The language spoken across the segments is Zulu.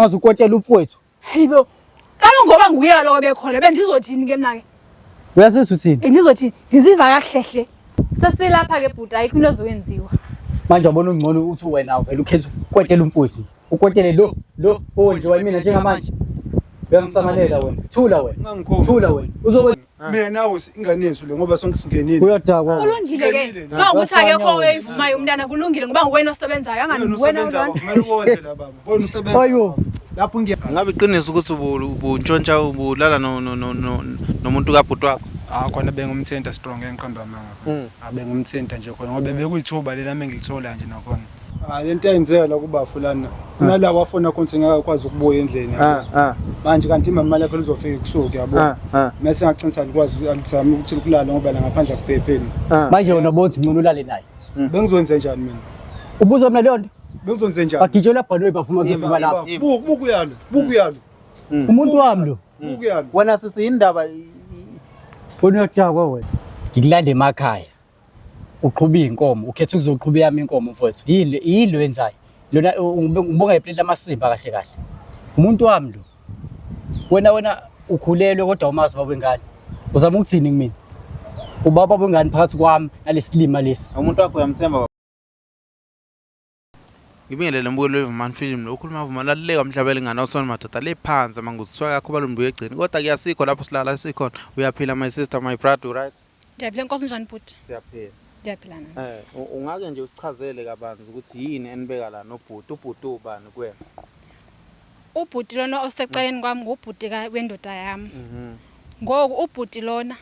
Ungaze ukwetela umfowethu. Hayibo. Kaloku ngoba nguye kaloku ebekhona bendizothini ke mna ke? Uyasiza uthini? Bendizothini? Ndiziva kakuhle hle. Sesilapha ke bhuti, ayikho into ezoyenziwa. Manje wabona ungcono uthi wena uvele ukhethe ukwetela umfowethu. Ukwetele lo lo owondliwa yimina njengamanje. Uyangisangalela wena. Thula wena. Thula wena. Uzobe Mina nawe ingane yethu le ngoba sonke singenile. Uyadakwa. Kulungile ke. Uma ukuthi akekho oyivumayo umntana kulungile ngoba nguwena osebenzayo angani Wena wena usebenza ulwana. kumele uwondle la baba. Wena usebenza. Ayo. Lapho ngiya Ngabe iqiniso ukuthi ubuntshontsha ubulala no no no no nomuntu kabhuti wakho? Ah khona bengumthinta strong engiqamba amanga. Abengumthinta nje khona ngoba bekuyithuba leli nami ngilithola nje nakhona. Ah lento eyenzeka la kubafu lana. Kunala wafona khona ukuthi ngeke akwazi ukubuya endlini. Manje kanti imama lakhe lizofika kusuku yabo. Mase ngaqinisa likwazi alizame ukuthi likulala ngoba la ngaphandle akuphepheni. Manje wena bothi ngcono ulale naye. Bengizwenze njani mina? Ubuza mina leyo nto. Bengizwenze njani? Bagitshelwa bhanoyi bavuma kufika lapho. Buku buku yalo, buku yalo, Umuntu wami lo. buku yalo. Wena sisi indaba Wena uyadakwa wena. Ngikulanda emakhaya. Uqhuba inkomo, ukhetha ukuzoqhuba yami inkomo mfowethu. Yini yini lo yenzayo? Lona ngibonga iplate lamasimba kahle kahle. Umuntu wami lo. Wena ukhulelwe kodwa umazi baba wengane. Uzama ukuthini kumina? Ubaba wengane phakathi kwami nalesilima lesi. Umuntu wakho uyamthemba. Ngibingelele mbukelo weVumani Film lo ukhuluma Vumani laluleka umhlaba elingana osona madoda le phansi manguzithiwa kakho balumbi uyegcini kodwa kuyasikho lapho silala sikhona. Uyaphila my sister, my brother, right? Ndiyaphila nkosi, njani bhuti? Siyaphila. Ndiyaphila nami. Ungake nje usichazele kabanzi ukuthi yini enibeka la nobhuti, ubhuti ubani kuwena? Ubhuti lona oseceleni kwami ngubhuti wendoda yami. Ngoku ubhuti lona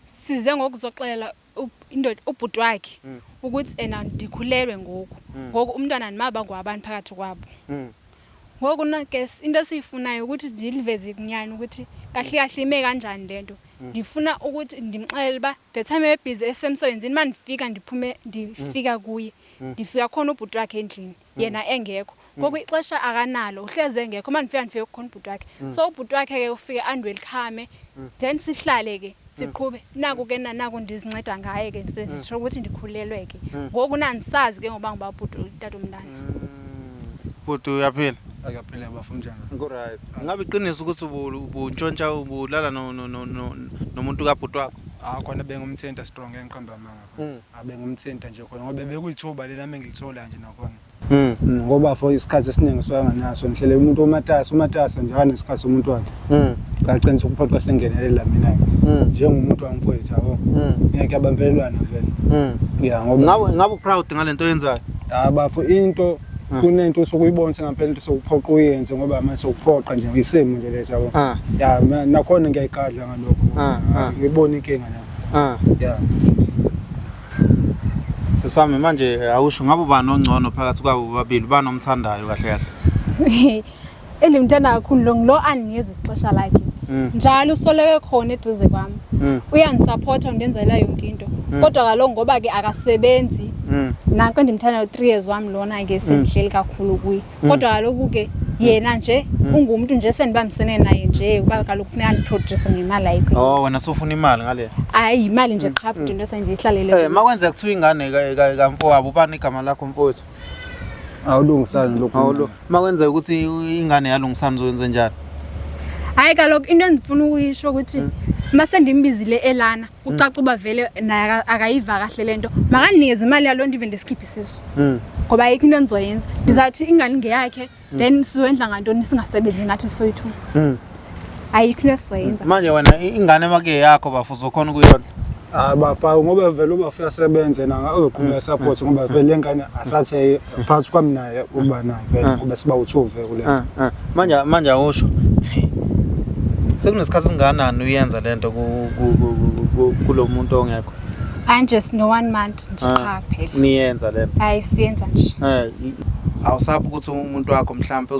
size ngokuzoxelela indoda ubhuti wakhe ukuthi ena ndikhulelwe ngoku. Ngoku umntwana ndimaba ngwabantu phakathi kwabo. Ngoku na ke into esiyifunayo ukuthi ndiliveze kunyani ukuthi kahle kahle ime kanjani lento. Ndifuna ukuthi ndimxelele uba the time ebhizi esemsebenzini uma ndifika ndiphume ndifika kuye. Ndifika khona ubhuti wakhe endlini yena engekho. Ngoku ixesha akanalo, uhleze engekho. Uma ndifika ndifike kukhona ubhuti wakhe. So ubhuti wakhe ke ufike andiwelkhame then sihlale ke siqhube. Naku ke naku ndizinceda ngaye ke ndisho ukuthi ndikhulelwe ke. Ngoku nandisazi ke ngoba ngiba ubhuti utata umntana. Bhuti uyaphila? Akaphila bafu njani? Ku-right. Ngabe iqiniso ukuthi ubuntshontsha ubulala no no no no nomuntu kabhuti wakho? Ah khona bengumthinta strong engiqamba amanga. Abengumthinta nje khona ngoba bekuyithuba leli nami ngilithola nje nakhona. Ngoba for isikhathi esiningi suke anganaso ngihlele umuntu omatasa umatasa nje akanesikhathi somuntu wakhe. Ngagcina sokuphoqa sengenelela mina njengomuntu wamfowethu yabo. Ngeke abambelelwana vele. Ya ngoba Ngabe uproud ngalento oyenzayo? Ah bafo into kunento osukuyibona sengampela into sokuphoqa uyenze ngoba manje sokuphoqa nje isimo nje leso yabo. Ya nakhona ngiyayigadla ngalokho futhi. Ngibona inkinga la. Ya. Sisi wami manje awusho ngabe ubani ongcono phakathi kwabo bobabili, ubani omthandayo kahle kahle? Endimthanda kakhulu lo ngilo andinikeza isixesha lakhe. Njalo usoleke khona eduze kwami. Uyandisupporta undenzela yonke into. Kodwa kaloku ngoba ke akasebenzi. Nanko endimthandayo 3 years wami lona ke sendihleli kakhulu kuye. Kodwa kaloku ke yena nje ungumuntu nje sendibambisene naye nje kuba kaloku kufuneka andiproduce ngemali ayikho. Oh wena sofuna imali ngale. Hayi imali nje qha futhi into esendiyihlalele. Makwenzeka kuthiwa ingane kamfowabo ubani igama lakho mfowethu? Awulungisani lokho. Awulu. Makwenzeka ukuthi ingane yalungisana uzoyenza njani? Hayi kaloku into endifuna ukuyisho ukuthi mase ndimbizile elana kucaca uba vele naye akayiva kahle lento makandinikeze imali yalo nto even ndisikhiphe isisu. Ngoba ayikho into endizoyenza. Ndizawuthi ingane ingeyakhe then sizoyenza ngantoni singasebenzi nathi soyi-two. Ayikho into esizoyenza. Manje wena ingane make yakho bafu uzokhona ukuyondla. Ah bafa ngoba vele ubafu uyasebenza yena uzoqhubeka support ngoba vele lengane asathe phakathi kwami naye uba naye vele ngoba siba u2 vele kule. Manje awusho. Sekunesikhathi singanani uyenza lento kulo muntu ongekho? Hayi nje sino 1 month nje qha phela. Niyenza lento. Hayi siyenza nje. Awusabi ukuthi umuntu wakho mhlambe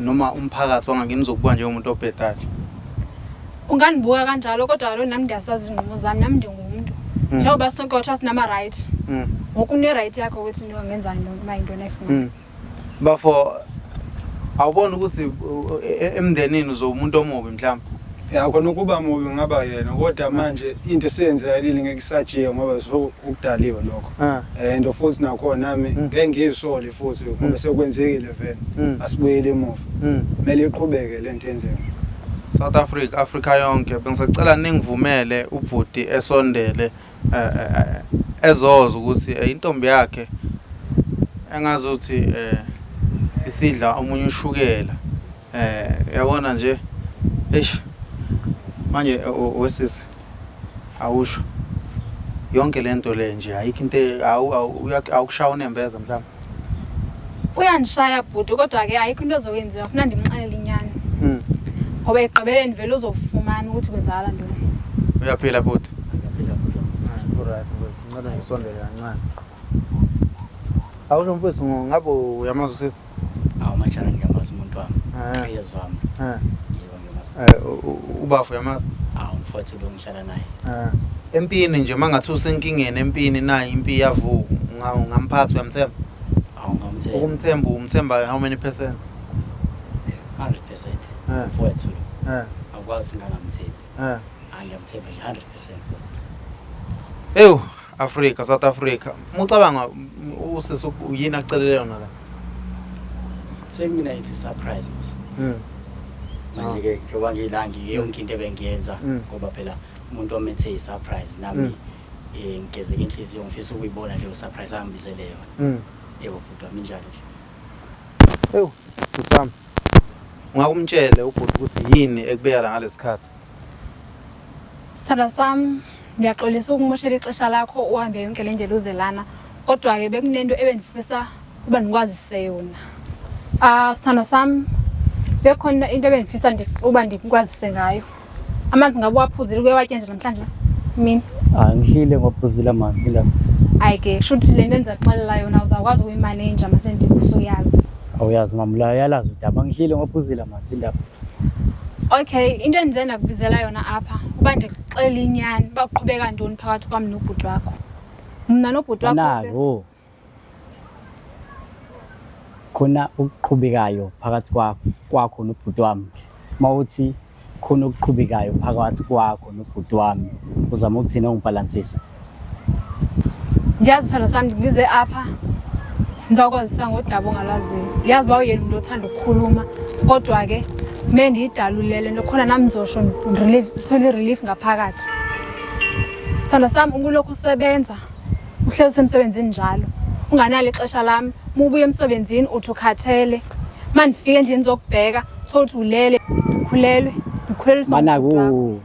noma umphakathi wangakini uzokubuka njengomuntu obhedayo? Ungandibuka kanjalo kodwa kaloku nami ndiyazazi izinqumo zami, nami ndingumuntu. Njengoba sonke kuthiwa sinama-right. Ngoku une-right yakho ukuthi ungenzani noma yintoni ayifunayo. Bafo awuboni ukuthi emndenini uzoba umuntu omubi mhlawumbe? Ya khona ukuba mubi ngaba yena kodwa manje into esiyenzeka ngeke isajike ngoba sokudaliwe lokho. And futhi nakhona nami ngeke ngiyisole futhi ngoba sekwenzekile vele. Asibuyele emuva. Kumele iqhubeke lento yenzeka. South Africa, Africa yonke bengisacela ningivumele ubhuti esondele ezoza ukuthi intombi yakhe engazuthi isidla omunye ushukela. Yabona nje eish manje wesisi awusho yonke lento le nje ayikho into awukushaya unembeza mhlawumbe. Uyandishaya bhuti kodwa ke ayikho into ezokwenziwa funa ndimxelele inyani. Ngoba ekugqibeleni vele uzofumana ukuthi kwenzakala ntoni. Uyaphila bhuti? Ngiyaphila bhuti. Alright mfowethu, ngicela ngisondele kancane. Awusho mfowethu ngabe uyamazi usisi? Awu majara ngiyamazi umuntu wami. Eh. Uyezwa wami. Eh. Yebo ngiyamazi. Ubafu uyamazi? Awu mfowethu lo ngihlala naye. Eh. Empini nje mangathi usenkingeni empini nayi impi iyavuka ungamphatha uyamthemba? Awu ngamthemba. Ukumthemba umthemba how many percent? 100%. Eh. Mfowethu lo. Eh. Awukwazi ngangamthembi. Eh. Angiyamthemba nje 100% mfowethu. Ew, Africa, South Africa. Mucabanga usisi yini akucelele yona la? Semina ithi surprise mos. Manje ke njengoba ngila ngike yonke into ebengiyenza ngoba phela umuntu omethe i-surprise nami ngigezeke inhliziyo ngifisa ukuyibona leyo surprise angibizele yona. Yebo bhuti wami injalo nje. Ew, sisi wami. Ungakumtshele ubhuti ukuthi yini ekubeka la ngalesikhathi? Sithandwa sami, ngiyaxolisa ukumoshela ixesha lakho uhambe yonke le ndlela uze lana. Kodwa ke bekunento ebendifisa uba ndikwazise yona. Ah, sithandwa sami, bekhona into ebendifisa uba ndikwazise ngayo. Amanzi ngabe uwaphuzile uke watya nje namhlanje mina. Ah ngidlile ngophuzile amanzi la. Hayi ke, kusho ukuthi le nto endiza kuxelela yona uzawukwazi ukuyimaneja mase ndisuyazi. Awuyazi mama la uyalazi udaba ngidlile ngophuzile amanzi indaba. Okay, into endize ndakubizela yona apha uba ndikuxelele inyani uba kuqhubeka ntoni phakathi kwam nobhuti wakho. Mna nobhuti wakho Nako. Khona okuqhubekayo phakathi kwakho nobhuti wami. Mawuthi khona okuqhubekayo phakathi kwakho nobhuti wami uzama ukuthina ungibhalansisa. Ndiyazi sithando sami ndikubize apha ndizokwazisa ngodaba ongalwaziyo. Ndiyazi uba uyena umntu othanda ukukhuluma kodwa ke kumele ndiyidalulele nto khona nam ndizosho ndithole i-relief ngaphakathi. Sithando sami ukulokhu usebenza uhlezi usemsebenzini njalo unganalo ixesha lami. Uma ubuya emsebenzini uthi ukhathele, uma ndifika endlini ndizokubheka uthole ukuthi ulele. Ndikhulelwe, ndikhulelwe Manaku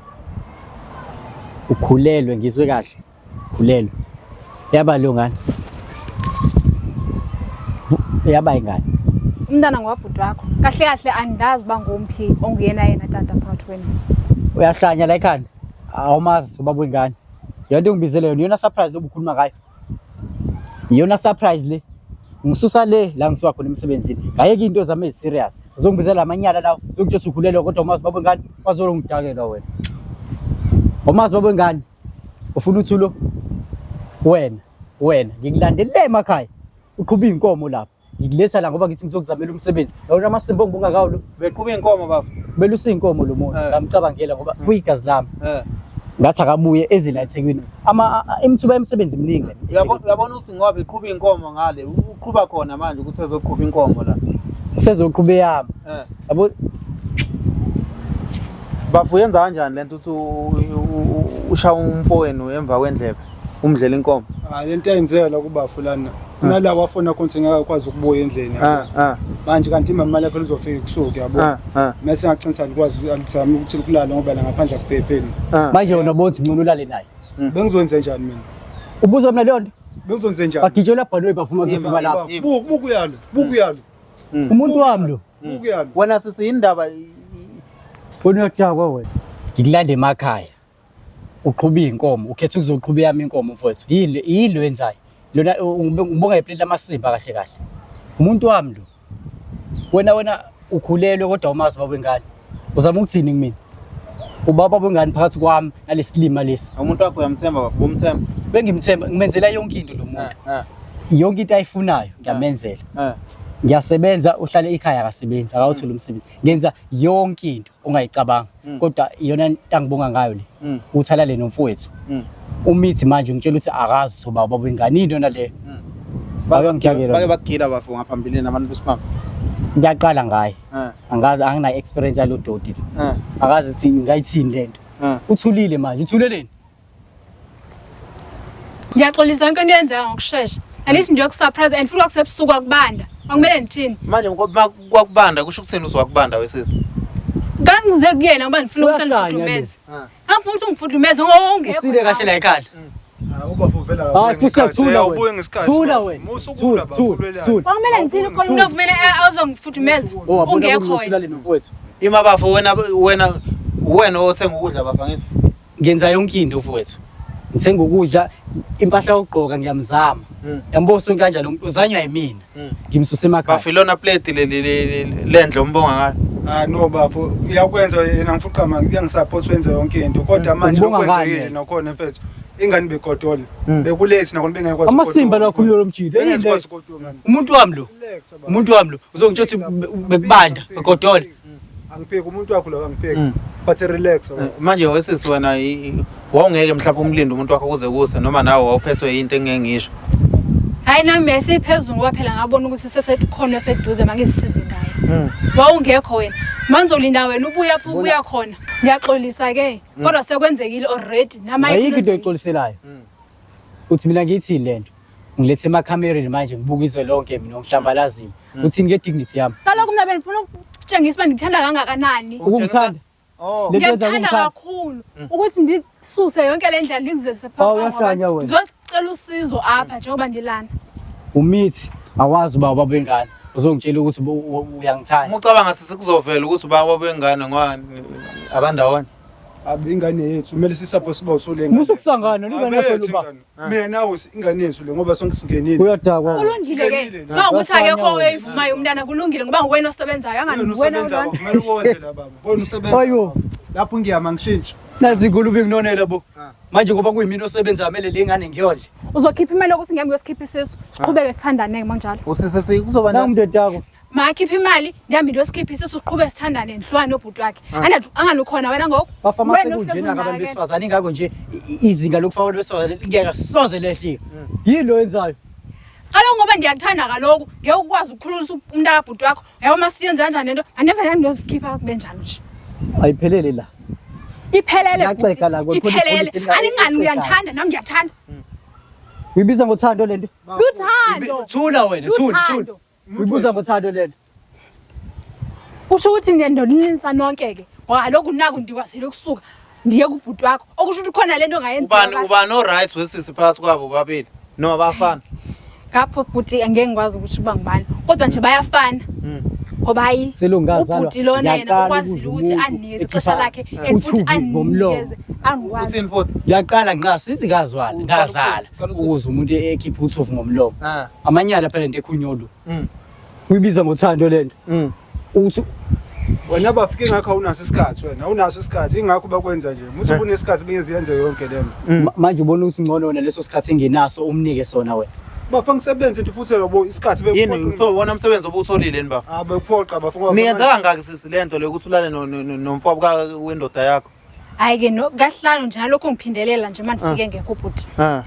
ukhulelwe ngizwe kahle. Khulelwe. Yaba lo ngane. Yaba ingane. Umntana ngowabhuti wakho. Kahle kahle andazi uba ngomphi onguyena yena tata phakathi kwenu. Uyahlanya la ekhanda. Awumazi ubaba wengane. Yonke ungibizele yona iyona surprise lobu ukhuluma ngayo. Iyona surprise le. Ngisusa le la ngisuka khona emsebenzini. Ngayeka into zami ezi serious. Uzongibizela amanyala lawo. Uzongitshela ukhulelwe kodwa umazi ubaba wengane wazolongidakela wena. Umazi ubaba wengane. Ufuna uthulo wena wena ngikulandele emakhaya. Uqhuba inkomo lapha. Ngikuletha la ngoba ngithi ngizokuzamela umsebenzi. Yawona amasimba ongibunga ngawo lo. Beqhuba inkomo baba. Belusa inkomo lo muntu. Ngamcabangela ngoba kuyigazi lami. Ngathi akabuye eze la eThekwini. Ama imithuba yemisebenzi miningi. Uyabona uthi ngoba iqhuba inkomo ngale, uqhuba khona manje ukuthi ezoqhuba inkomo la. Usezoqhuba eyami. Yabo Bafu yenza kanjani lento uthi ushaya umfowenu emva kwendlebe umdlela inkomo? Hayi lento eyenzeka la kubafu lana. Nala wafona khona ukuthi ngeke akwazi ukubuya endlini yabo. Manje kanti imama lakhe lizofika kusuku yabo. Mase ngaqinisa likwazi alizama ukuthi likulala ngoba la ngaphandle akuphepheni. Manje wena ubona ngcono ulale naye. Bengizwenze njani mina? Ubuza mina leyo nto? Bengizwenze njani? Bagitshelwa bhanoyi bavuma kufika lapha. Buku yalo, buku yalo. Umuntu wami lo. Buku yalo. Wena sisi indaba Wena uyadakwa wena. Ngikulanda emakhaya. Uqhuba inkomo, ukhetha ukuzoqhuba yami inkomo mfowethu. Yini yini yenzayo? Lona ngibonga iplate lamasimba kahle kahle. Umuntu wami lo. Wena wena ukhulelwe kodwa umazi baba wengane. Uzama ukuthini kumina? Ubaba wengane phakathi kwami nalesilima lesi. Umuntu wakho uyamthemba bafo, umthemba. Bengimthemba, ngimenzela yonke into lo muntu. Yonke into ayifunayo ngiyamenzela. Ngiyasebenza uhlale ekhaya akasebenzi akawutholi umsebenzi. Ngenza yonke into ongayicabanga. Kodwa iyona into angibonga ngayo le. Ukuthi alale nomfowethu. Umithi manje ungitshela ukuthi akazi ukuthi ubaba wengane yini yona leyo. Bake Bake bakugila bafo ngaphambilini abantu besimame. Ngiyaqala ngaye. Eh. Angazi anginayo experience yalo doti lo. Eh. Akazi ukuthi ngayithini lento. Eh. Uthulile manje, uthuleleni? Ngiyaxolisa yonke into yenzeka ngokushesha. Andithi ndiyokusurprise and futhi kwakusebusuku akubanda. Kwakumele ngithini? Manje ngoba kwakubanda kusho ukuthini uzwakubanda wesisi? Ngangize kuyena ngoba ngifuna ukuthi Uyahlanya angifudumeze. Ngangifuna ukuthi ungifudumeze ngoba ungekho. Usile kahle la ekhanda. Ubafo uvela Hayi futhi thula wena. Ubuye ngesikhathi. Thula bafo. wena. Musa Thula, ukulwa bafo thula, ulwelani. thula. Kwakumele ngithini khona umuntu ovumele azongifudumeza ungekho wena. Ulale nomfowethu. Ima bafo wena wena wena othenga ukudla bafo ngithi. Ngenza yonke into mfowethu. Ngithenga ukudla, impahla yokugqoka ngiyamzama. Yambosa kanjani umuntu uzanywa yimina. Ngimsuse emakhaya. Bafo ilona plate leli lendle umbonga ngayo. Ah no bafo uyakwenza yena ngifuqa manje uyangisupport wenza yonke into kodwa manje Ubonga ngani lokwenzekile yena? nakhona mfethu ingane begodola bekulethi nakhona bengekwazi Amasimba la akhulunywa lo mjita. Yini le? bengekwazi ukugodola Umuntu wami lo. Relax, baba. Umuntu wami lo uzongitshela ukuthi bekubanda, begodola. Angipheki umuntu wakho lo angipheki but relax baba. Manje wesisi wena wawungeke mhlawumbe umlinde umuntu wakho kuze kuse noma nawe wawuphethwe into engeke ngisho. Hayi nami yasiphezulu ngoba phela ngabona ukuthi sesekhona seduze mangizisize ngayo. Wawungekho wena. Manje uzolinda wena ubuya phi ubuya khona. Ngiyaxolisa ke. Kodwa sekwenzekile already nama Ayikho into oyixoliselayo. Uthi mina ngiyithini lento? Ngilethe emakhamereni manje ngibuka izwe lonke mina ngihlambalazile. Uthini nge-dignity yami? Kaloku mina bengifuna ukutshengisa uba ndikuthanda kangakanani. Ukungithanda. Oh. Le nto yenza Ngiyakuthanda ukungithanda. kakhulu ukuthi ndisuse yonke le ndlela ndikuzise Awu, uyahlanya wena. Ngizocela usizo apha njengoba ndilana. Umithi awazi uba ubaba wengane. Uzongitshela ukuthi uyangithanda. Uma ucabanga sisi kuzovela ukuthi ubaba wengane ngoba abandawonye. Abi ingane yethu kumele sisupport siba usule ingane. Musa ukusangana, lingane yakho Abethu luba. ingane. Mina nawe ingane yethu le ngoba sonke singenile. Uyadakwa. Kulungile ke. Singenile la. Mawukuthi akekho Uyahlanya wena. oyivumayo umntana kulungile ngoba nguwena osebenzayo angani Wena wena usebenza lona. kumele uwondle la baba. Wena usebenza. Ayo. Lapho ngiyama ngishintshe. Nansi inkulumo enginonela bo. Manje ngoba kuyimina osebenza kumele le ngane ngiyondle. Uzokhipha imali yokuthi ngihambe ngiyosikhipha isisu. Siqhubeke sithandane manjalo. Usisi kuzoba Nangu umndeni Makhipha imali ndihambe ndiyosikhipha isisu siqhubeke sithandane ndihlukane nobhuti wakhe. Angani ukhona wena ngoku? Bafa Wena masekunjena ohlezi ke abantu unginakekela. besifazane ingakho nje izinga lokufaka abantu besifazane lingeke soze lehlike. Yini lo yenzayo? Kaloku ngoba ndiyakuthanda kaloku ngeke ukwazi ukukhululisa umntakabhuti wakho. Uyabo uma siyenze kanjani lento andivele ndiyosikhipha kube njalo nje. Ayiphelele la. Iphelele Ngiyaxega la, bhuti. khona Iphelele. ikhona into Aningani exegayo. uyanthanda nami ngiyathanda. Uyibiza ngothando lento? Luthando. Thula wena, thula, thula. Luthando. Uyibuza ngothando lento. Kusho ukuthi niyandonisa nonke ke. Ngoba kaloku naku ndikwazile ukusuka ndiye kubhuti wakho. Okusho ukuthi khona lento ongayenziwa. Ubani ubani o right wesisi phakathi kwabo bobabili noma bafana. Ngapho bhuti angeke ngikwazi ukuthi uba ngubani. Kodwa nje bayafana. Ngoba hayi Selokhu ngazalwa, ubhuti lona yena ngiyaqala ukwazile ukuzwa ukuthi umuntu andinikeze ekhipha ixesha lakhe and futhi uthuvi ngomlomo. andinikeze angikwazi. Uthini futhi? Ngiyaqala nqa sithi ngazwala, ngazala Uqala ukuthini? ukuze umuntu ekhipha uthuvi ngomlomo. Ah. Amanyala phela into ekhulunywa lo. Uyibiza ngothando lento. Uthi Wena bafike ngakho awunaso isikhathi wena awunaso isikhathi ingakho bakwenza nje. Muthi kunesikhathi bengeziyenze yonke lento. manje ubona ukuthi ngcono wena leso sikhathi engenaso umnike sona wena. Bafa ngisebenze into futhi yabo isikhathi Yini so wona umsebenzi obuwutholile yini bafo? Ah bekuphoqa bafo ngoba Niyenza kangaki sisi lento le ukuthi ulale nomfowabo wendoda yakho? Hayi ke no kahlanu nje nalokhu ngiphindelela nje manje ngifike ngekho bhuti. Ah.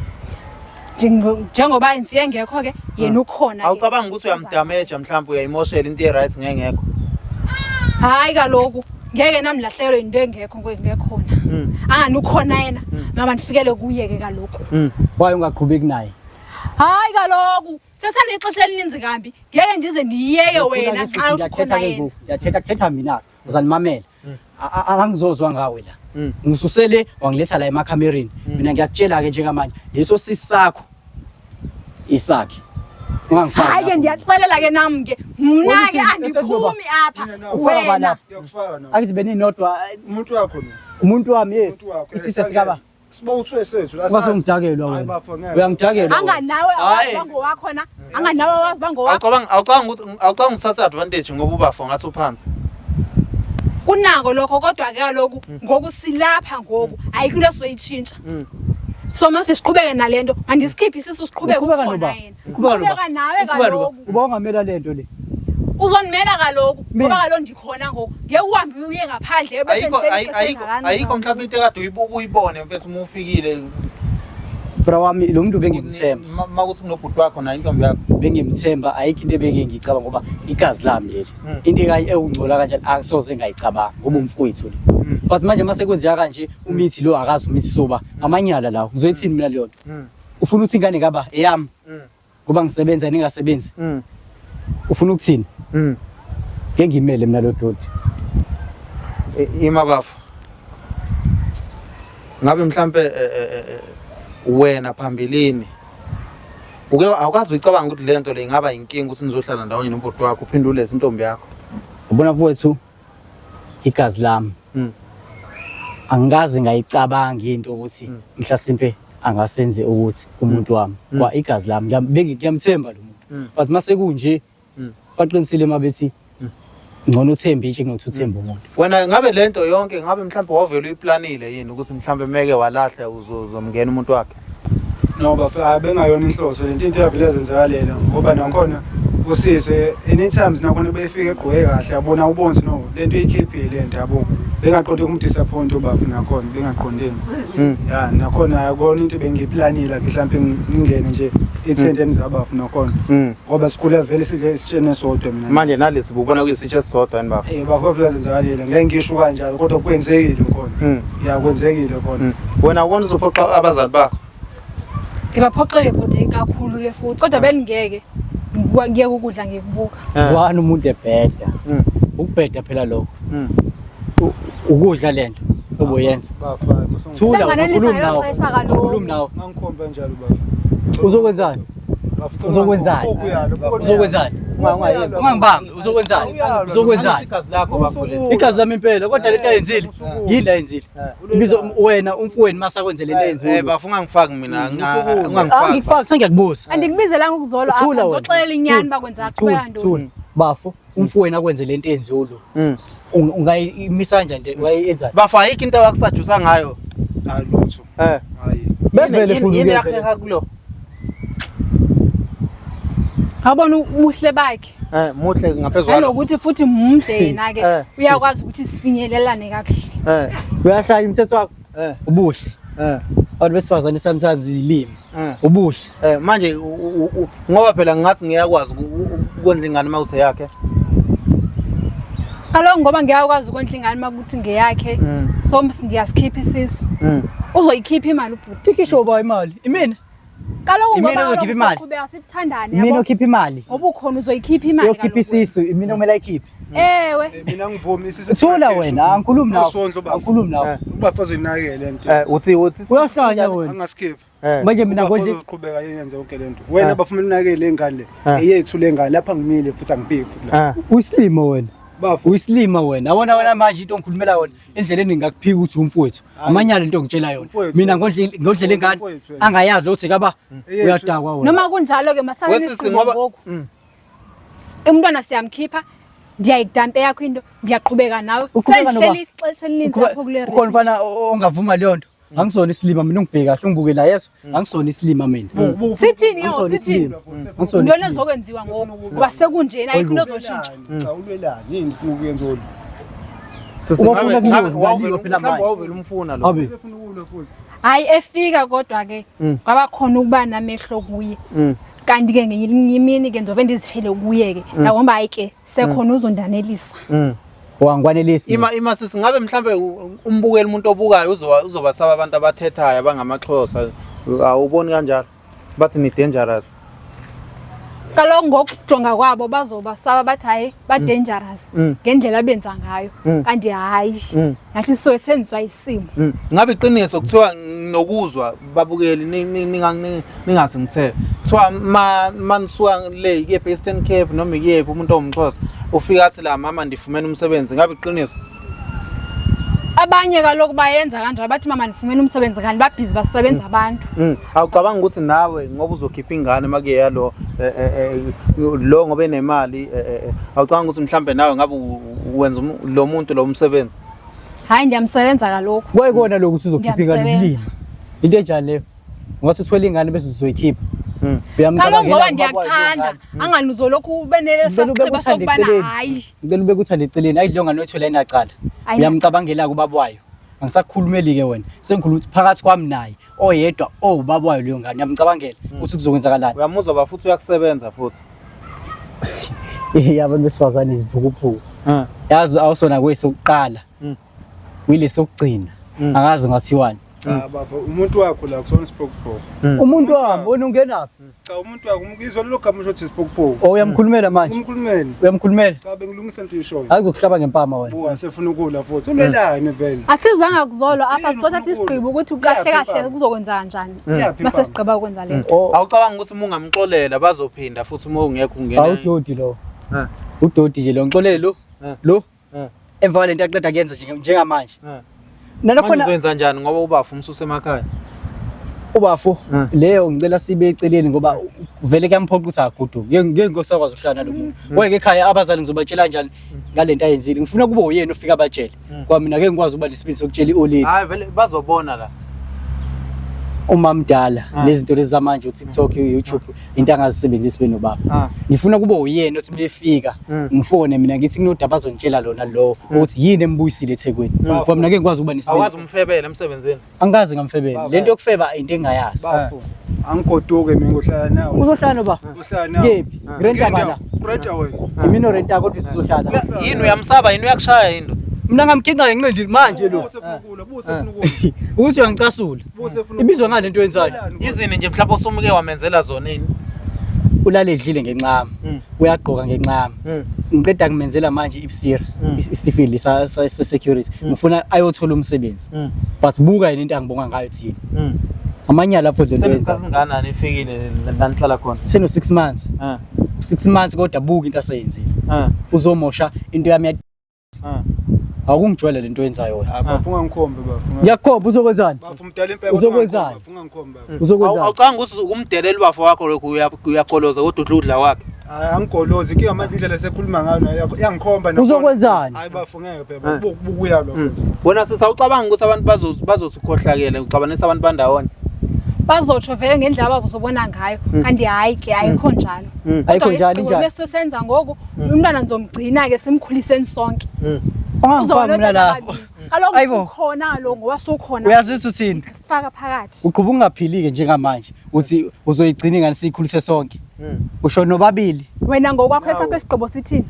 Njengoba ngifike ngekho ke yena ukhona. ke. Awucabanga ukuthi uyamdamage mhlawumbe uyayimoshela into e-right ngengekho. Hayi kaloku ngeke nami ngilahlekelwe into engekho ngekhona. Angani ukhona yena mama ndifikele kuye ke kaloku. Why ungaqhubeki naye? Hayi kaloku sesanexesha elininzi kambi ngeke ndize ndiyeke wena xa ukhona yena. Ngiyathetha kuthetha mina uzanimamela. Angizozwa ngawe la. Ngisusele wangiletha la emakhamereni. Mina ngiyakutshela ke njengamanje leso sisi sakho isakhe. Ungangifaki. Hayi ke lapho. ndiyakuxelela ke nami ke mna ke Wena uthini? andiphumi apha Mina nawe. Ufaka wena. lapha. Ngiyakufaka nawe. Akithi beninodwa Umuntu wakho lo. umuntu wami yes. Umuntu wakho. Isisa sikaba. Sibawuthwe sethu la. Ungasongidakelwa Hayi wena. bafo ngeke. Uyangidakelwa. wena. Anganawe Hayi. awazi bangowakho na anganawe awazi bangowakho. Awucabanga awucabanga ukuthi awucabanga uthatha advantage ngoba ubafo ngathi uphansi. Kunako lokho kodwa ke kaloku ngoku silapha ngoku ayikho into esizoyitshintsha. So mase siqhubeke nalento mandisikhiphe isisu siqhubeke Uqhubeka ukhona noba? yena. Uqhubeka noba? Uqhubeka nawe Uqhubeka noba? kaloku. Uba ungamela lento le. Uzonimela kaloku Mina. ngoba kaloku ndikhona ngoku. Ngeke uhambe uye ngaphandle bese Ayikho ndihleli ayi- ixesha ayikho elingakanani ayikho mhlawumbe into ekade uyibuka uyibone mfethu uma ufikile. Bra wami lo muntu bengimthemba. Makuthi kunobhuti wakho nayo intombi yakho. Bengimthemba ayikho into ebeke ngicabanga ngoba igazi lami leli. Into ekayi ewungcola kanjani angisoze ngayicabanga ngoba umfowethu lo. But manje mase kwenzeka kanje umithi lo akazi umithi soba amanyala lawo. Ngizoyithini mina leyo nto? Ufuna ukuthi ingane kaba eyami? Ngoba ngisebenza ningasebenzi. Ufuna ukuthini? Ngeke ngimele mina lo doti. Ima bafo. Ngabe mhlambe eh, eh, eh, wena phambilini uke awukazi uyicabanga ukuthi le nto le ingaba inkinga ukuthi nizohlala ndawonye nobhuti wakho uphinde uleze intombi yakho. Ubona mfowethu igazi lami. Angikaze ngayicabanga into ukuthi mhlasimpe angasenze ukuthi umuntu wami kwa igazi lami ngiyamthemba lo muntu. But mase kunje baqinisile mabethi ngcono uthembe itshe kunokuthi uthembe umuntu. Wena ngabe lento yonke ngabe mhlambe wavele uyiplanile yini ukuthi mhlambe meke walahla uzomngena umuntu wakhe? No bafo bengayona inhloso lento into eyavele yazenzakalela ngoba nakhona usizwe anytime nakhona befika egqoke kahle yabona ubona ukuthi no lento iyikhiphile lento yabo bengaqonde ukumdisappoint ubafo nakhona bengaqondeni ya nakhona akona into bengiyiplanile ke mhlawumbe ngingene nje ethenteni zabafo nakhona ngoba sikhula vele sidle isitshene sodwa mina Manje nalesi bubona kuyisitshe esisodwa yini bafo? Eh bafo vele yazenzakalela ngeke ngisho kanjalo kodwa kwenzekile khona ya kwenzekile khona Wena ubona uzophoqa abazali bakho? Ngibaphoxele bhuti kakhulu ke futhi kodwa bengingeke ngiyeke ukudla ngikubuka. Zwana umuntu ebheda. Ukubheda phela lokho. Ukudla lento obuyenza. Bafa Thula Benganelisa ukhulumi lelo nawe. xesha kaloku. Ukhulumi nawe. ngangikhomba kanjalo bafo. Uzokwenzani? Uzokwenzani? Uzokwenzani? Ungayenzi. Ungangibambi, uzokwenzani? Uzokwenzani? Igazi lakho bafo leli. Igazi lami impela kodwa lento ayenzile. Yini la ayenzile? Ibizo wena umfowenu masakwenze lento ayenzile. Eh bafo ungangifaki mina ungangifaki. Angikufaki sengiyakubuza. Andikubizelanga ukuzolwa apha Thula wena. ngizoxelela inyani bakwenza Thula, qhubeka ntoni. thula. Bafo, umfowenu akwenze lento eyenziwe lo. Ungayimisa kanjani nje ungayenzani? Bafo ayikho into abakusajusa ngayo. Hayi lutho. Eh. Hayi. Bevele funa Yini ukuyenza yaheha kulo? Ngabona ubuhle bakhe. Eh muhle ngaphezulu. Nanokuthi futhi mde yena ke Eh. uyakwazi ukuthi sifinyelelane kakuhle. Eh Uyahlaya imithetho wakho. eh Ubuhle. eh Abantu besifazane sometimes izilimi. Eh. Ubuhle. eh manje ngoba phela ngathi ngiyakwazi ukondla ingane mawuse yakhe. Kaloku ngoba ngiyakwazi ukondla ingane makuthi ngeyakhe. So ngiyasikhipha isisu. Uzoyikhipha imali ubhuti. Ikisho ba imali. Imina. Kaloku Imina ngoba ozokhipha imali. Qhubeka sithandane Imina yabo. okhipha imali. Ngoba ukhona uzoyikhipha imali. Uyokhipha kaloku wena. isisu, imina okumele ayikhiphe. Ewe. Mina ngivumi isisu. Thula wena, angikhulumi nawe. Usondlo bafo. Angikhulumi nawe. Ubafo azoyinakekela lento. Eh uthi uthi Uyahlanya wena. Angaskip. Eh Manje mina Ubafo konje uzoqhubeka yenze yonke lento. Wena bafo kumele unakekele lengane le. Eh. Eyethu lengane lapha ngimile futhi angibiki futhi la. eh uyisilima wena. Bafo Uyisilima wena. Awona wena manje into ongikhulumela yona endleleni ngingakuphika ukuthi umfowethu. Amanyala into ongitshela yona. Umfowethu. Mina ngondle ngondlela ingane Umfowethu wena. angayazi ukuthi kaba Eyethu. uyadakwa wena. Noma kunjalo ke masale Wesisi isigqibo ngoba ngoku. Umntwana siyamkhipha. Ndiyayidampa eyakho into, ndiyaqhubeka nawe. Uqhubeka noba- Sendihleli ixesha elininzi Uqhuba- apho kule Ukhona mfana ongavuma leyo nto. Angisona isilima mina ungibheke kahle ungibuke la yeso. Angisona isilima mina. Sithini yo, Angisona sithini? isilima. Angisona Intoni isilima. ezokwenziwa ngoku? Ngoba sekunjena ayikho into ezotshintsha. Cha ulwelani yini ufuna ukuyenza olu? Sisi Ubafuna ngabe kuyiwe, ngabe kungaliwa phela mhlawumbe manje. wawuvele umfuna lo. Abe. Ufuna ukulwa futhi. Hayi efika kodwa ke kwaba khona ukuba namehlo kuye. Kanti ke ngenye imini ke ngizobe ndizithele kuye ke. Nakomba hayi ke sekhona uzondanelisa. Wangikwanelisi. Ima ima sisi ngabe mhlambe umbukeli umuntu obukayo uzoba uzobasaba abantu abathethayo abangamaXhosa awuboni kanjalo bathi ni dangerous. Kaloku ngokujonga kwabo bazobasaba bathi hayi ba-dangerous ngendlela abenza ngayo. Kanti hayi nathi soke senziwa isimo. Ngabe iqiniso kuthiwa nokuzwa babukeli ningathi ngithe kuthiwa manisuka le ikephi Eastern Cape noma ikephi umuntu owumXhosa ufika athi la mama ndifumene umsebenzi ngabe iqiniso? Abanye kaloku bayenza kanjalo bathi mama ndifumene umsebenzi kanti babhizi basebenza abantu. Awucabanga ukuthi nawe ngoba uzokhipha ingane makuye lo lo ngoba enemali awucabanga ukuthi mhlambe nawe ngabe wenza lo muntu lo umsebenzi? Hayi ndiyamsebenza kaloku. Kwayikona lokhu ukuthi uzokhipha ingane Ngiyamsebenza. ubulili. Into enjani leyo? Ungathi uthwele ingane bese uzoyikhipha. Kaloku ngoba ndiyakuthanda angani uzolokhu ube Ngicela ube nelesasixhiba uthande sokubana eceleni. hayi. Ngicela ube kuthanda eceleni. Ayi leyo ngane oyithola inacala. Ayinacala. Uyamcabangela ubaba wayo. Angisakukhulumeli ke wena. Sengikhuluma ukuthi phakathi kwami naye oyedwa owubaba wayo leyo ngane uyamcabangela ukuthi kuzokwenzakalani. Uyamuzwa ba futhi uyakusebenza futhi. Eh abantu besifazane iziphukuphuku. Yazi awusona kwesokuqala. Kuyilesokugcina. Angazi ngathiwani. Cha bafo umuntu wakho la kusona isiphokuphoku. Umuntu wami wena ungenaphi? Cha umuntu wakho umkizwa lelo gama usho ukuthi isiphokuphoku. Oh uyamkhulumela manje. Umkhulumeli. Uyamkhulumela. Cha bengilungisa into ishoyo. Akuzokuhlaba ngempama wena. Buka sefuna ukula futhi. Ulelani vele? Asizanga kuzolwa apha Yini sizothatha ufuna isigqibo ukudla? ukuthi kahle Iyaphi kahle impama? kuzokwenza kanjani. Iyaphi Mase impama? sigqiba ukwenza lento. Oh Awucabanga ukuthi uma ungamxolela bazophinda futhi uma ungekho ungena. awudodi lo. Eh. Udodi nje lo ngixolele lo. Eh. Lo. Eh. Emva kwalento aqeda kuyenza njengamanje. Eh. Manje Nanakhona uzoyenza njani ngoba ubafu umsuse emakhaya? ubafo Eh. leyo ngicela sibe eceleni ngoba vele kuyamphoqa ukuthi aguduke. Ngeke ngeke ngisakwazi ukuhlala nalo muntu. Weke ekhaya abazali ngizobatshela kanjani ngalento ayenzile. Ngifuna kube uyena ofika abatshele. Kwa mina ngeke ngikwazi ukuba nesibindi sokutshela iolady. Hayi vele bazobona la. Uma mdala Ah. lezi zinto lezi zamanje uTikTok, uYouTube into angazisebenzisi benobaba. Ah. Ngifuna kube uyena othi mefika Mm. ngifone mina ngithi kunodaba azongitshela lona lo ukuthi yini embuyisile eThekwini. Ngoba mina ngeke ngikwazi ukuba Awazi nesibindi. umfebele emsebenzini. Angikaze ngamfebela. Lento yokufeba into engayazi. Bafo. Angigoduke mina ngohlala nawe. Uzohlala noba? Uhlala nawe. Kephi? Renta bala. Renta wena. Imina orenta kodwa uzohlala. Yini uyamsaba yini uyakushaya yini? Mina ngamkhinqa ngenqindi manje lo. Buse funa ukula, buse funa ukula. Ukuthi uyangicasula. Buse funa Ibizwa ngale nto yenzayo. Yizini nje mhlawumbe osumuke wamenzela zona yini? Ulale edlile ngenxama. Uyagqoka ngenxama. Ngiqeda kumenzela manje ibsira isitifiketi sa sa security. Ngifuna ayothola umsebenzi. But buka yena into angibonga ngayo thina. Amanyala futhi lento Senesikhathi yenzayo. singanani ifikile la nihlala khona? Seno 6 months. Eh. 6 months kodwa buka into aseyenzile. Eh. Uzomosha into yami ya Eh. akungijwayele lento yenzayo wena. Bafo ungangikhombe bafo. Ngiyakukhomba uzokwenzani? Bafo umdala impela. Uzokwenzani? Bafo ungangikhombe bafo. Uzokwenzani? Awucabanga ukuthi umdeleli ubafo wakho lokhu uyagoloza kodwa udla udla kwakhe. Hayi angigolozi inkinga manje indlela esekhuluma ngayo nayo iyangikhomba nakhona. Uzokwenzani? Hayi bafo ngeke phela bukuyalwa futhi. Wena sisi awucabanga ukuthi abantu bazothi ukhohlakele uxabanisa abantu bandawonye. Bazotsho vele ngendlela ababuzobona ngayo kanti hayi ke ayikho njalo. Ayikho Kodwa njalo, isigqibo injalo. bese senza ngoku umntwana ngizomgcina ke simkhuliseni sonke. Ungangifaki mina lapho. Kaloku Ayibo. ukhona kaloku ngoba sukhona. Uyazizwa uthini? Faka phakathi. Uqhuba ungaphili-ke njengamanje uthi uzoyigcina ingane siyikhulise sonke. Usho nobabili. Wena ngokwakho esakho isigqibo sithini?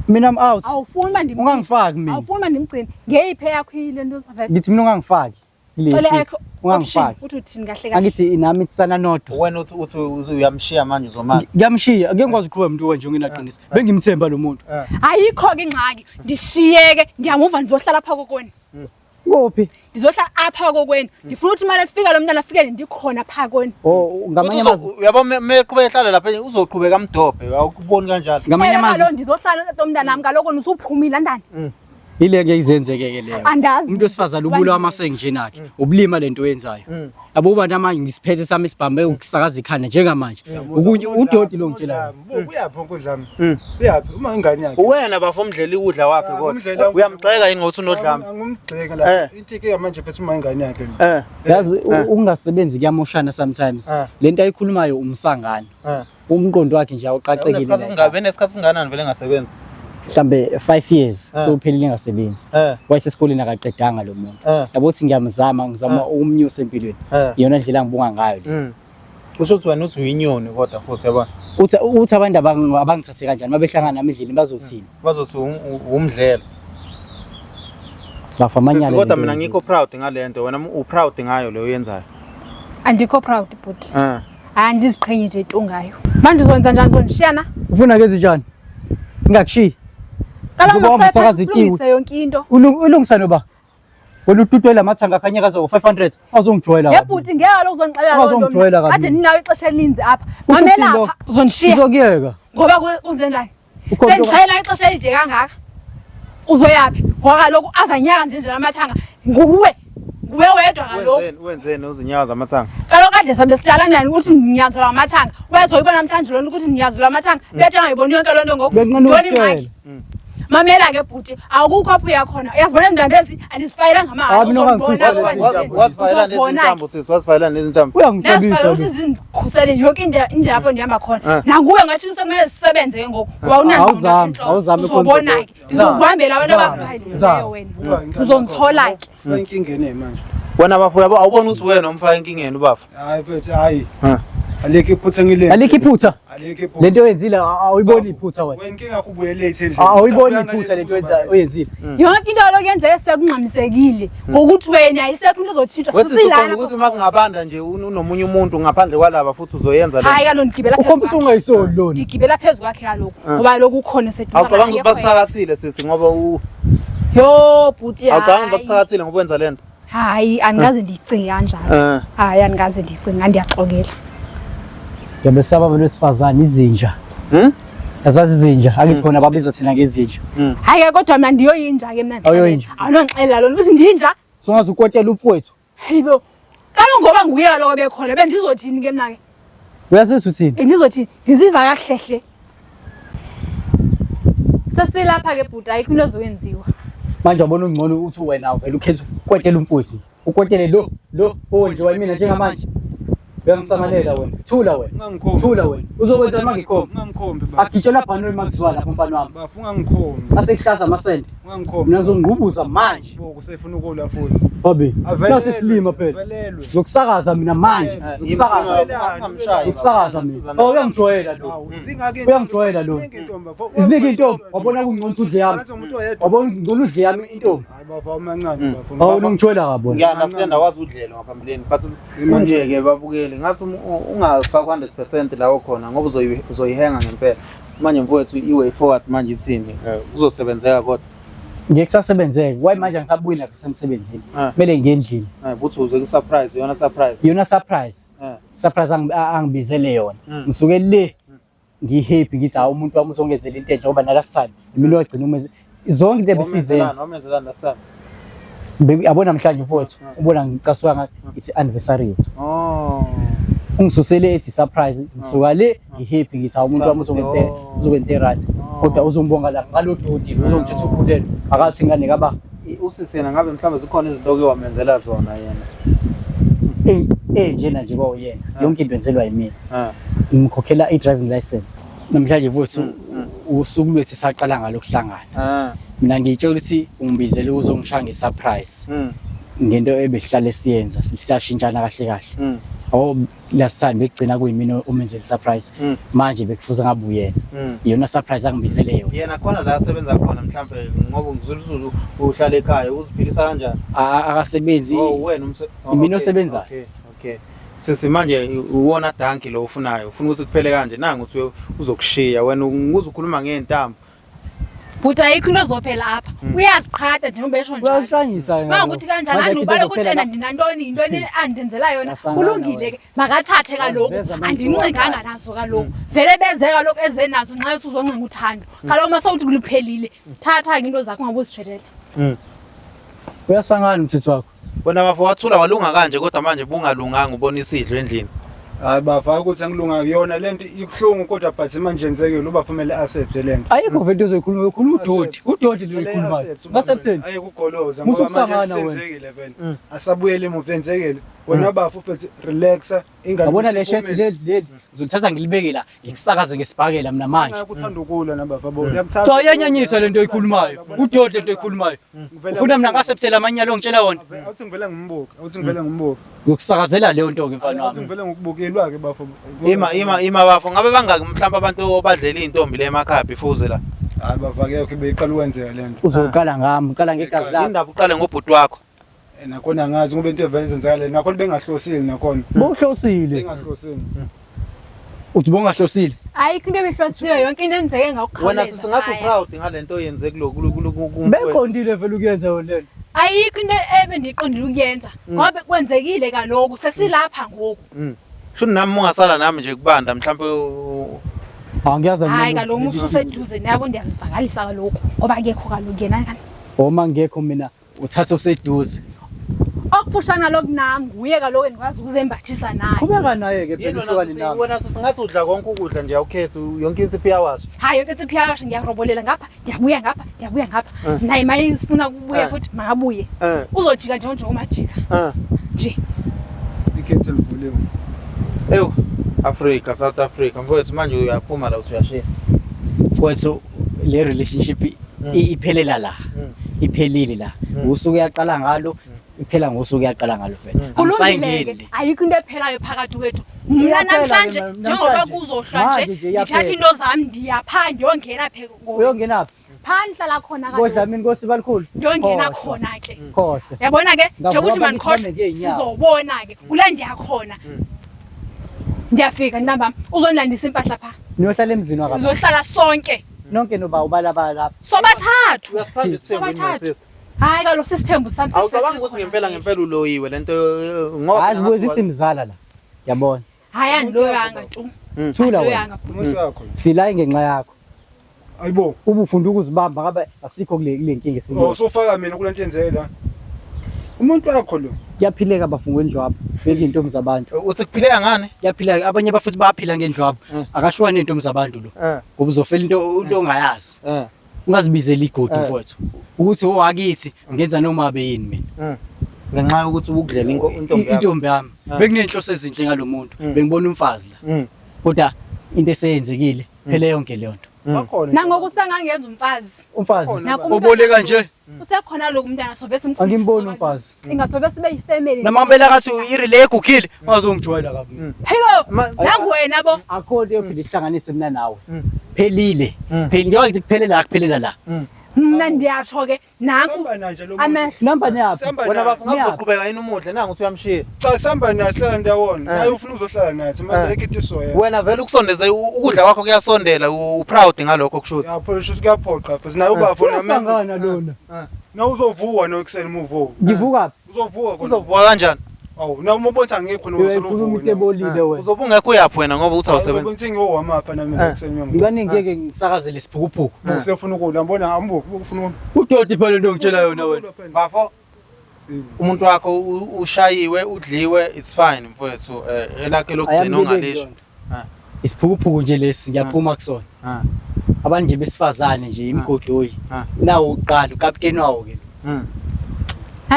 Mina I'm out. Awufuni uba ndimgcine. Ungangifaki mina. Awufuni uba ndimgcine. Ngeyiphi eyakho ile nto uzavele? Ngithi mina ungangifaki. Cela Kulesi. yakho option Ungangifaki. uthi uthini kahle kahle. Angithi nami itsana nodwa. Wena uthi uthi uthi uyamshiya manje uzomala. Ngiyamshiya, ngeke ngikwazi ukuqhuba umuntu kanje ongenaqiniso. Bengimthemba lo muntu. Ayikho ke ingxaki. Ndishiyeke ndiyamuva ndizohlala apha kokwenu. Kuphi? Ndizohlala apha kokwenu. Ndifuna ukuthi manje efika lo mntana afikele ndikhona pha kwenu. Oh, ngamanye Uthi amazwi. uyabo meqhubeka ehlala lapha uzoqhubeka amdobhe awukuboni kanjalo. Ngamanye Wena amazwi kaloku ndizohlala nomntana nami kaloku usuphumile andani. ile ke izenzeke ke leyo. Andazi. Umuntu wesifazane ubulawa amasengi njenakhe. Ubulima lento oyenzayo. Yabo uba namanje ngisiphethe sami isibhambe ukusakaza ikhanda njengamanje. Ukunye udoti lo ngitshelayo. Buka uyaphi onkudlami? Uyaphi uma ingane yakhe? Uwena bafo umdlela ukudla kwakhe Ah, kodwa. umdlela- Uyamgxeka yini ngokuthi unodlame? Angumgxeka la. Eh. Into inkinga manje mfethu uma ingane yakhe. Eh. Yazi ukungasebenzi kuyamoshana sometimes. Eh. Lento ayikhulumayo umsangano. Eh. Umqondo wakhe nje awuqaqekile. Unesikhathi singabe nesikhathi singanani vele engasebenzi. Mhlambe 5 years Eh. sewuphelile engasebenzi. Eh. Wayesesikoleni akaqedanga lo muntu. Eh. Yabo uthi ngiyamzama ngizama ukumnyusa empilweni. Eh. Iyona ndlela engibonga ngayo le. Kusho ukuthi wena uthi uyinyoni kodwa futhi yabona. Uthi uthi abantu abangithathe kanjani mabehlangana nami endleleni bazothini? Bazothi umdlela. Bafa amanyala. Sisi kodwa lento mina yenziwe. ngikho proud ngale nto wena u proud ngayo leyo oyenzayo. Andikho proud bhuti. Eh. Hayi andiziqhenyi nje tu ngayo. Manje uzokwenza njani uzondishiya na? Ufuna kenze njani? Ngingakushiyi. Kaloku Njengoba mahlale umsakazi phansi silungise ikiwi. yonke into. Ulungisa noba? Wena ututwela amathanga akhanyekaza ngo-500 azongijwayela. Ye bhuti ngeke kaloku uzondixelela loo nto mina. Ungazongijwayela kabi. Kade ninawo ixesha elininzi apha. Usho Mamela ukuthini apha uzondishiya Uzokuyeka. ngoba kunze njani? Ukhona Sendixelela ixesha elide kangaka. Uzoyaphi? Ngoba kaloku azanyaka nje nje lamathanga nguwe. Nguwe wedwa kaloku. Wenzeni wenzeni uzinyawo zamathanga? Kaloku kade sabe silala nani ukuthi ndinyazelwa ngamathanga. Uyazoyibona namhlanje loo nto ukuthi ndinyazelwa amathanga. Bethe angayiboni yonke loo nto ngoku. Benginqena Yintoni ingxaki? ukukutshela. Mamela ke bhuti, akukho apho uya khona. Uyazibona izintambo ezi andizifayelanga Ah, mina amahhala. ungangithusa lezi Wazifayela nezintambo sisi, wazifayela nezintambo. Uyangisabisa Nazifayela ukuthi lo. zindikhusele yonke indlela lapho ndihamba khona. Ah. Nanguwe ngathi kusemele sisebenze ke ngoku. Ngoba unangqondo Awuzami, entloko. awuzami Uzobona ke. Ndizokuhambela abantu Zama, abaphayilileyo zama. wena. Uzongithola ke. Ufaka enkingeni manje. Wena bafo yabo awuboni ukuthi wena umfaka enkingeni ubafo. Hayi mfethu hayi. Ah. Alikho iphutha engilenze. Alikho iphutha. Alikho iphutha. Lento oyenzile awuyiboni iphutha wena. Wena inkinga yakho ubuye late endlini. Awuyiboni iphutha lento oyenzile. Yonke into lokhu yenzeke sekungxamisekile. Ngokuthi wena ayisekho into ezotshintsha. Wesithi Sisilana. uqonda ukuthi makungabanda nje unomunye umuntu ngaphandle kwalaba futhi uzoyenza le. Hayi kaloku ndigibela phezu Ukhombisa kwakhe. ungayisoli lona. Ngigibela phezu kwakhe kaloku ngoba lokhu ukhona seduze. Awucabanga ukuthi bakuthakathile sisi ngoba u Yo bhuti awucabanga hayi. bakuthakathile ngoba wenza lento. Hayi andikaze ndiyicinge kanjalo. Eh. Hayi andikaze ndiyicinge ndiyaxokela. Ngiyabesaba abantu besifazane izinja. Hmm? Azazi izinja, akithi khona babiza thina ngezinja. Hayi ke kodwa mina ndiyoyinja ke mina. Awuyoyinja? Awunongixelela lona ukuthi ndiyinja. Songaze ukotela umfowethu. Hayibo. Kaloku ngoba nguye kaloku bekhona bendizothini ke mna ke? Uyazithi uthini? Bendizothini? Ndiziva kakuhle hle. Sesilapha ke bhuti ayikho into ezokwenziwa. Manje wabona ungcono uthi wena uvele ukhethe ukwetela umfowethu. Ukwetele lo lo owondliwa yimina njengamanje. Uyangisangalela wena. Thula wena. Ungangikhombi. Thula wena. Uzokwenza uma ngikhomba. Ungangikhombi bafo. Agitshelwa bhanoni uma kuthiwa lapho mfana wami. Bafo ungangikhombi. Asekuhlaza amasende. Ungangikhombi. Mina ngizongqubuza manje. Bo kusefuna ukulwa futhi. Babe, Avelelwe, nasi isilima phela. avelelwe. Ngizokusakaza mina manje. Ngizokusakaza. Ungamshayi. Ngizokusakaza mina. Oh uyangijwayela lo. Hawu, zingaki Uyangijwayela lo. Ziningi intombi, bafo. Izinike intombi, wabona kungcono ukuthi udle yami. Ngathi umuntu oyedwa. Wabona ngcono udle yami intombi. Hayi bafo awumancane bafo. Awu ungijwayela kabona. Ngiya-understand awazi udlelo ngaphambilini but kunje ke babukeli ngase ungafaki 100% la okhona ngoba uzoyihenga ngempela. Manje mfowethu i-way forward manje ithini? Kuzosebenzeka kodwa. Ngeke kusasebenzeke. Why manje angisabuyi lapho semsebenzini. Ah. Kumele ngiye endlini. Ukuthi uze ku-surprise iyona surprise. Iyona surprise. Eh. Surprise angibizele yona. Ngisuke le ngihappy ngithi hawu umuntu wami uzongenzela into enhle ngoba nalast time mina wagcina umenze zonke into ebesizenza. Wamenzelani last time? Yabona namhlanje mfowethu ubona ngicasuka ngathi it's anniversary yethu. Oh. Ungisusele ethi surprise ngisuka le ngihappy ngithi hawu umuntu wami uzongente uzokwenza right kodwa uzombonga la ngalo doti uzongitshela ukhulelwe akathi ingane kaba Usisi yena ngabe mhlawumbe zikhona izinto oke wamenzela zona yena. eh eh njena nje kwawuyena yonke into enzelwa yimina. Eh. Ngimkhokhela i-driving license. Namhlanje mfowethu usuku lwethu saqala ngalo kuhlangana. Eh. Mina ngiyitshela ukuthi ungibizele uzongishaya nge-surprise ngento ebesihlale siyenza siyashintshana kahle kahle. Awu last time bekugcina kuyimina omenzele surprise. Manje bekufuze ngabe uyena. Iyona surprise angibizele yona. Yena khona la asebenza khona mhlambe ngoba ngizuluzulu uhlala ekhaya uziphilisa kanjani? Akasebenzi. Oh wena umse oh, Imina okay, osebenzayo. Okay, okay. Sisi manje uwona danki lo ufunayo. Ufuna ukuthi kuphele kanje nangu uthi uzokushiya wena uzukhuluma ngezintambo. Bhuti ayikho into ezophela apha. Uyaziqhatha njengoba esho njalo. Uyahlanyisa yena. Mangukuthi kanjani andubale ukuthi ena ndinantoni yintoni andenzela yona. Yasangana Kulungile ke makathathe kaloku Waveza manje andincinganga nazo kaloku. Vele beze kaloku eze nazo nxa yokuthi uzoncenga uthando. Kaloku uma sewuthi kuluphelile thatha ke into zakho ungabe uzithethela. Uyasangana umthetho wakho. Wena bafo wathula walunga kanje kodwa manje bungalunganga ubona isidlo endlini. Hayi bafo hayi ukuthi angilunga kuyona lento ibuhlungu kodwa but manje yenzekile uba kumele accept lento. Ayikho vele into ozoyikhuluma ukhuluma udoti. Udoti lo oyikhulumayo. Ngasekutheni? Aye kugoloza Musa ngoba manje ukusangana wena. senzekile vele. Asabuyele emuva yenzekile. Wena bafo mfethu relaxa ingane. Yabona le shirt leli leli ngizolithatha ngilibeke la ngikusakaze ngesibhakela mina manje. Uyakuthanda ukulwa nabafo bo. Uyakuthanda. Cha iyanyanyisa lento oyikhulumayo. Udoti lento oyikhulumayo. Ufuna mina ngasebenzela amanyala ongitshela wona. Awuthi ngivele ngimbuke, awuthi ngivele ngimbuke. Ngiyokusakazela leyo nto ke mfana Awuthi wami. ngivele ngikubukelwa ke bafo. Ima ima ima bafo ngabe bangaki mhlawumbe abantu obadlela izintombi le emakhaya before uze la. Hayi bafo akekho beyiqala ukwenzeka lento. Uzoqala ngami, uqala ngegazi lakho. Indaba uqale ngobhuti wakho. Nakhona angazi ngoba into evele zenzakale nakhona bengahlosile nakhona. Bowuhlosile. Bengahlosile. Uthi bongahlosile. Ayikho into ebihlosiwe yonke into enzeke Wena ngokukhawuleza. sisi ngathi Hhayi. uproud ngalento oyenze kulo kulo kulo ku- Beqondile vele ukuyenza yona lento. Ayikho into ebendiqondile ukuyenza ngoba kwenzekile kaloku sesilapha ngoku. Shuthi nami ungasala nami nje kubanda mhlawumbe Angiyazi Hayi kaloku uma ususeduze nabo ndiyazivakalisa kaloku ngoba akekho kaloku yena kani. Uma ngekho mina uthatha oseduze. Okufushane kaloku nami nguye kaloku endikwazi ukuzembathisa naye. Qhubeka naye ke Yini phela wena uhlukane sisi nami. wena sisi ngathi udla konke ukudla nje awukhethi yonke insipho iyawasha. Hayi yonke insipho iyawasha ngiyarobolela ngapha ngiyabuya ngapha ngiyabuya ngapha. Naye mayifuna ukubuya futhi makabuye. Uzojika nje njengoba majika. Nje. Ikhethe livuliwe. Ewu Africa South Africa mfowethu manje uyaphuma la uthi uyashiya. Mfowethu le relationship iphelela la. Iphelile la. Usuku uyaqala ngalo iphela ngosuku uyaqala ngalo vele. Kulungile Angisayingeni ke le. ayikho into ephelayo phakathi kwethu. Mna Iyaphela ke namhlanje njengoba namhlanje. kuzohlwa Manje nje nje ndithatha iyaphela. into zami ndiyapha ndiyongena phe Uyongena phi? pha ndihlala khona kaloku. Kodlamini Nkosi balikhulu. Ndiyongena Khohlwa. khona ke. Khohlwa. Uyabona ke Ngavuka njengoba uthi bakithi mandikhohlwe bame ngeenyawo. sizobona ke kula ndiyakhona. Ndiyafika ntambama uzondilandisa impahla pha. Niyohlala emzini wakababa. Sizohlala sonke. Nonke noba ubala lapha. Sobathathu. Uyasithanda isithembu yini my Sobathathu. sister? Hayi kaloku sisithembu sami Awucabangi ukuthi ngempela ngempela uloyiwe lento ngoba Hayi zibuye zithi mzala la. Yabona. Hayi andiloyanga tu. Thula wena. Andiloyanga. Umuntu wakho. Sila ngenxa yakho. Ayibo. Ubufunda ukuzibamba ngabe asikho kule kule nkinga Oh esikuyo. usufaka mina kulento enzeke la. Umuntu wakho lo. Kuyaphileka bafungwe indlwabo. Beka intombi zabantu. Uthi kuphileka ngani? Kuyaphileka abanye bafuthi bayaphila ngendlwabo. Akahlukane nentombi zabantu lo. Ngoba uzofela into into ongayazi. Ungazibizeli igodi mfowethu. Ukuthi owakithi ngenza noma abe yini mina. Ngenxa yokuthi ukudlela intombi yakho. Intombi yami. Bekunenhloso ezinhle ngalomuntu. Bengibona umfazi la. Kodwa into eseyenzekile phele yonke leyo nto. Bakhona. Nangoku usengangenza umfazi. Umfazi Naku umntwana oboleka nje Usekhona lokhu umntana sobe simkhulise. Angimboni umfazi. Ingasobe sibe yifamily. Namambela kathi irelay egukhile ungazongijwayela kabi. Hello. Nangu wena bo. Akho into yophinde ihlanganise mina nawe. Phelile. Pheli njengoba ngithi kuphelela la kuphelela la. Mna ndiyasho ke nanku Sihamba naye nje lo muntu. amehlo. Namba niyaphi? Sihamba Wena naye. bafo ngabe uzoqhubeka yini umudle nangu usuyamshiya. Cha sihamba naye sihlala ndawonye. Naye ufuna uzohlala nathi manje ayikho into esoya. Wena vele ukusondeze ukudla kwakho kuyasondela uproud ngalokho kushuthi. Yapho sho kuyaphoqa futhi naye ubafo nami. Uyasangana lona. Na uzovuka no ekuseni uma uvuka. Ngivuka phi? Uzovuka khona. Uzovuka kanjani? Awu na uma ubona angekho no Uyayikhuluma into uvuka. ebolile wena. Uzobe ungekho uyaphi wena ngoba uthi awusebenzi. Awusebenzi ngiyowama apha nami ekuseni mina. Ngicane ngeke ngisakazele isiphukuphuku. Usefuna ukudla ngibona ambuku ufuna ukudla. Udoti phela into ongitshela yona wena. Bafo umuntu wakho ushayiwe udliwe it's fine mfowethu elakhe lokugcina Ayamluleki ongalisho. loo nto. Isiphukuphuku nje lesi ngiyaphuma kusona. Abantu nje besifazane nje imigodoyi. Nawo uqala ukapteni wawo ke.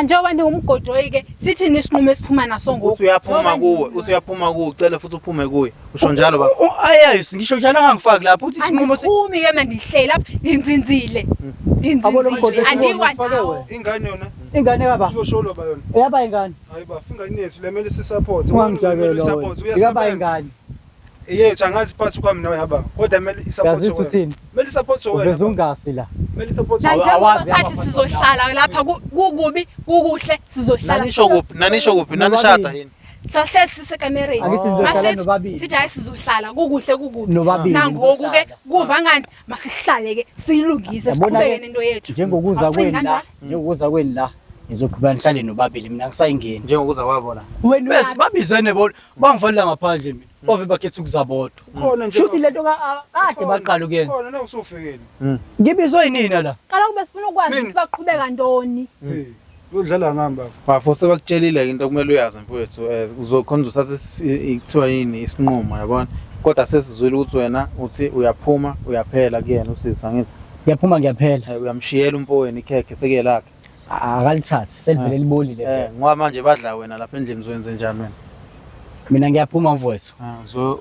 Njengoba ndingumgodoyi ke sithini isinqumo esiphuma naso ngoku. Uthi uyaphuma kuwe, uthi uyaphuma kuwe, ucela futhi uphume kuye. Usho njalo bafo. Ayi ngisho njalo angangifaki lapho uthi isinqumo Andiphumi ke mina ndihleli lapha ndinzinzile. Abo lo mgodo Ndinzinzile andikwa ufake ndawo. wena. Ingane yona Ingane kaba. iyosholwa ba yona. Eyaba ingane. Hayi bafo ingane yethu lemele sisupport. Ungangijabela Support wena. Eyaba uyasebenza. ingane. Yethu angazi phakathi kwami nawe haba. Kodwa kumele isupport Yazi wena. uthini? Kumele isupport wena. Uveza ungasi la. Kumele isupport Na wena. njengoba Awazi sathi sizohlala lapha kukubi kukuhle sizohlala. Nanisho kuphi? Nanisho kuphi? Nanishada yini? Sahlezi sisekamereni. Angithi nizohlala Masithi- nobabili. Sithi hayi sizohlala kukuhle kukubi. Nobabili Nangoku ke nizohlala. kuva ngani masihlale ke siyilungise Yabona siqhubeke ke, nento yethu. Njengokuza Awucingi kwenu la, kanjalo? njengokuza kwenu la, ngizoqhubeka nihlale nobabili mina ngisayingeni. Njengokuza kwabo la. Wena Bese babizene bona bangivalela ngaphandle mina. Bave bakhetha ukuza bodwa. Khona nje. Shuthi lento kade baqala ukuyenza. Khona na usufikile. Ngibizwe yinina la. kaloku besifuna ukwazi Mina- ukuthi baqhubeka ntoni. Eh. Udlala ngami bafo. Bafo sebakutshelile into okumele uyazi mfowethu uzokhona uzothatha kuthiwa yini isinqumo yabona. Kodwa sesizwile ukuthi wena uthi uyaphuma uyaphela kuyena usisi angithi. Ngiyaphuma ngiyaphela. Uyamshiyela umfowenu ikhekhe sekuyelakhe. Akalithathe selivele libolile. Ngoba manje badla wena lapha endlini uzoyenze njani wena? Mina ngiyaphuma mfowethu.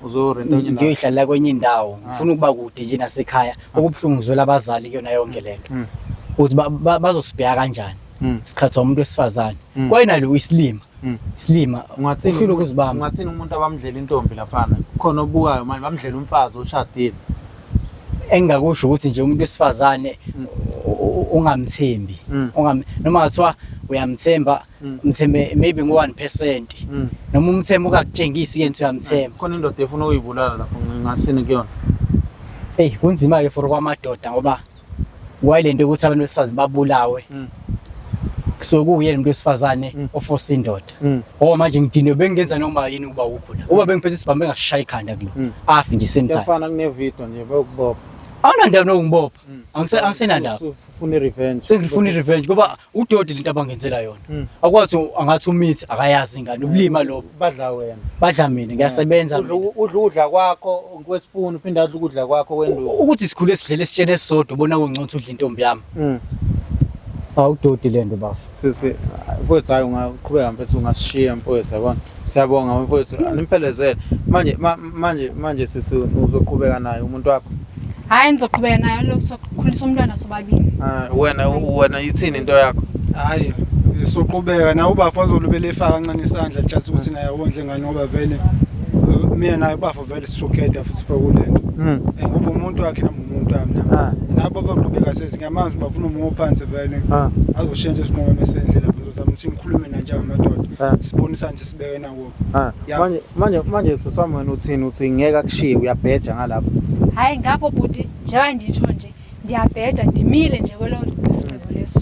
Uzorenta enye indawo. Ngiyoyihlalela kwenye indawo. Ngifuna ukuba kude nje nasekhaya. Okubuhlungu ngizwela abazali kuyona yonke lento. Ukuthi bazosibheka kanjani. Sikhathwa umuntu wesifazane. Kwayena lo isilima. Isilima. Ungathini Uhlulwe ukuzibamba. Ungathini umuntu abamdlela intombi laphana? Khona obukayo manje bamdlela umfazi oshadile. Engingakusho ukuthi nje umuntu wesifazane ungamthembi. Noma ngathiwa uyamthemba, mthembe maybe ngo 1%. Noma umthemba ungakutshengisi ke ukuthi uyamthemba. Khona indoda efuna ukuyibulala lapho ngingasini kuyona. Hey kunzima ke for kwamadoda ngoba wayilento ukuthi abantu besifazane babulawe. Kusuke kuyena umuntu wesifazane oforce indoda. Oh manje ngidinwe bengingenza noma yini ukuba ukho la. Uba bengiphethe isibhamu bengashaya ikhanda kulo. Afi nje same time. Kuyafana kune video nje bayokubopha. Awunandawo nokungibopha. Angisenandaba. Ufuna i-revenge. Sengifuna i-revenge ngoba udodi lento abangenzela yona. Akwazi angathi umithi akayazi ingane ubulima lobo. Badla wena. Badla mina ngiyasebenza Udla mina. udla ukudla kwakho kwesipuni uphinde adle ukudla kwakho kwenduku. Ukuthi sikhule sidlele esitsheni esisodwa ubona kungcono ukuthi udla intombi yami. Awudodi lento bafo. Sisi mfowethu hayi ungaqhubeka mfethu ungasishiya mfowethu yabona. Siyabonga mfowethu animphelezele. Manje manje manje sisi uzoqhubeka naye umuntu wakho. Hhayi ngizoqhubeka nayo lokhu sokukhulisa umntwana sobabili. Ah wena wena ithini into yakho? Hhayi soqhubeka nawe ubafo azolubele efaka kancane isandla just ukuthi naye wondle ngane ngoba vele mina naye ubafo vele sisogeda futhi sifake kulento. Ngoba umuntu wakhe nami umuntu wami nami. Nabo bazoqhubeka sesi ngiyamazi bafuna umuwa phansi vele. Azoshintsha isinqumo mesendlela ngizozama ukuthi ngikhulume naye njengamadoda. Sibonisane sibeke nakuphi. Manje manje manje sisami wena uthini uthi ngeke akushiye uyabheja ngalapho. Hhayi ngapho bhuti njengoba nditsho nje ndiyabheja ndimile nje kwelo sigqibo leso.